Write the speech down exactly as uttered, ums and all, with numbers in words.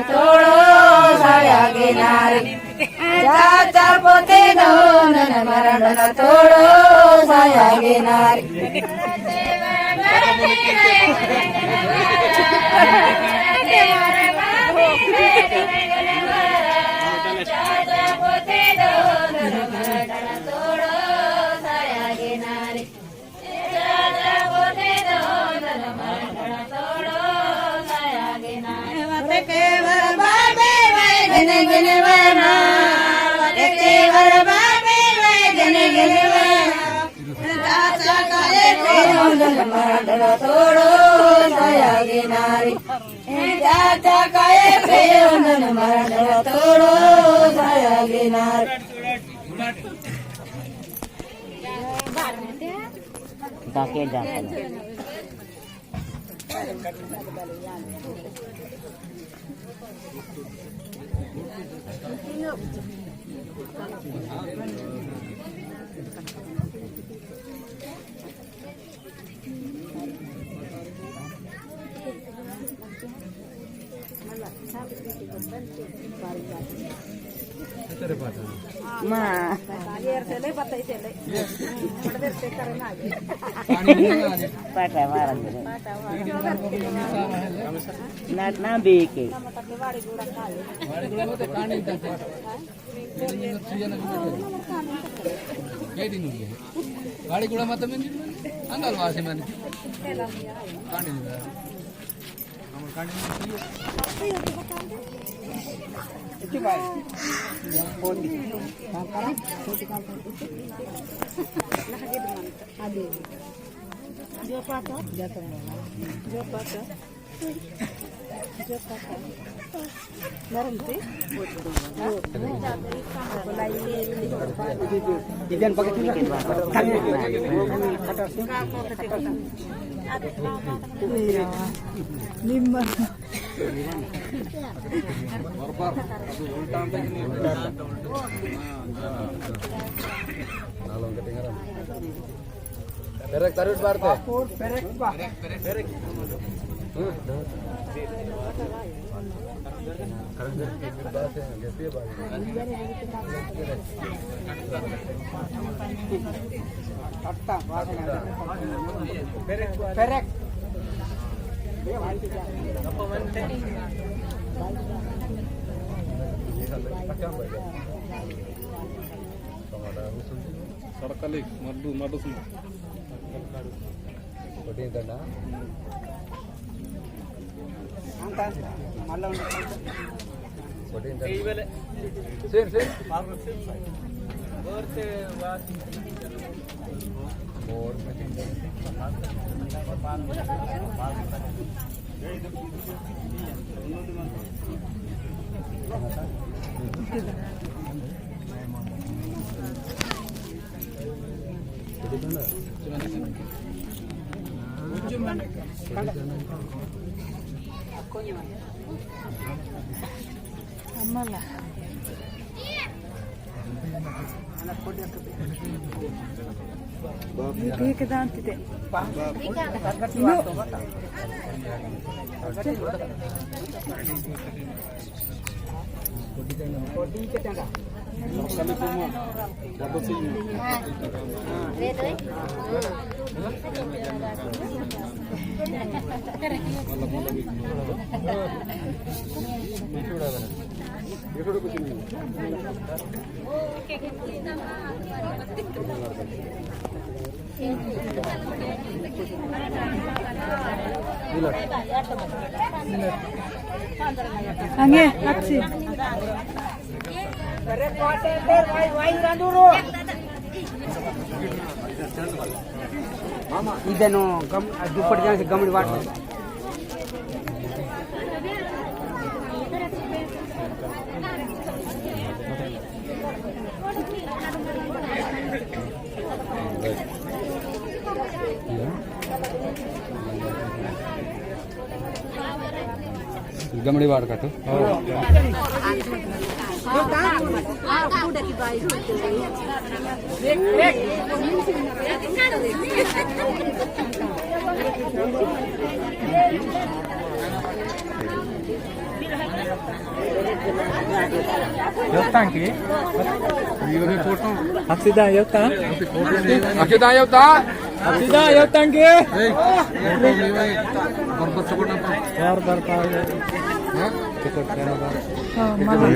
तोड़ो साया किनारे। चाचा पोते दोनों मरण तोड़ो साया किनारे। तोड़ो साया किनारे। चाचा काये पे उन्होंने मरण तोड़ो साया किनारे। जाके जाके। मा। पाटा मारंग। ना, ना बेके। गाड़ी घोड़ा मत में अंदर वासे मन। कांडी। जो पाता, जो पाता। पेरेक तरुट बारते। पेरेक बा। पेरेक। हम्म। पेरेक। सड़कलिक मड्डू, मड्डू सुन। कोटिंग तंडा। कोटिंग तंडा। सेम, सेम। अम्मला। ये देख दांत दे। नो। अंगे अच्छी। इदेनो गम, दुप्पट जाने से गमड़ी वाट। गमड़ी वाड़ काटो। योतांकी। हसीदा योता। हसीदा योता। हसीदा योतांकी। बार बार पावे। हाँ, मला।